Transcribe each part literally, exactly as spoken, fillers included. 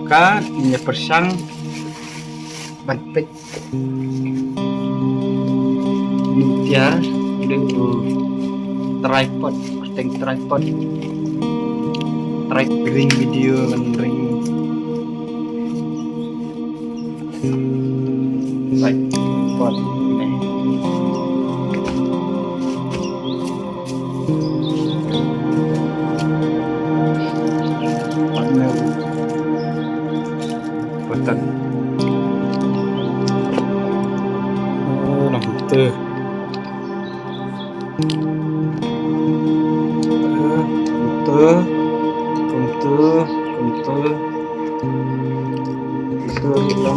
Ka ngin ïa pyrshang ban peit. Nutiar dei u tripod, kyrteng tripod. Tripod ring video, ban ring. Tripod ne. Partner. Button. Oh, nang tu. Tu, tu, tu, tu. Tu, tu.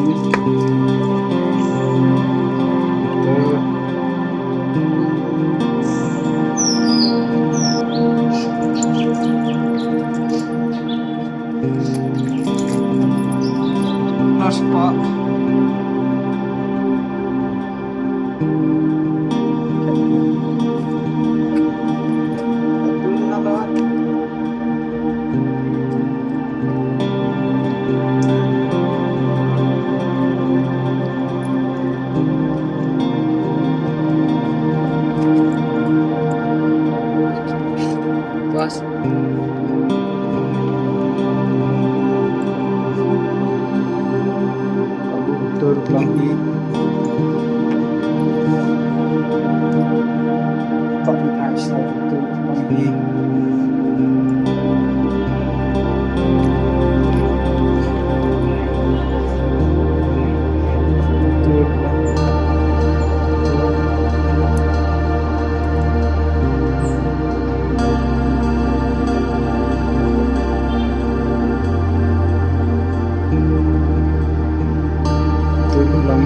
Last part. Pas. Tur lang hi. Pang ai sa tur lang hi. Tur lang.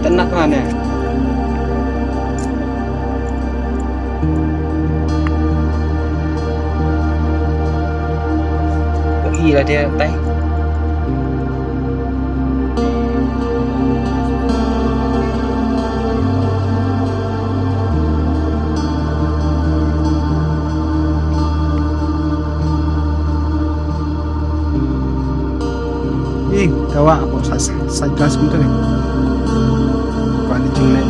Ita nak mana? Ih, lah dia tai. Ih, kawa apa sa sa gas gitu nih. Kani jingle.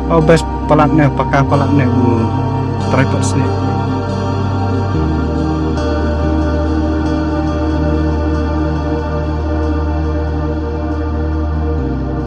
Oh, best palat ne, paka palat ne, bu tripod sini.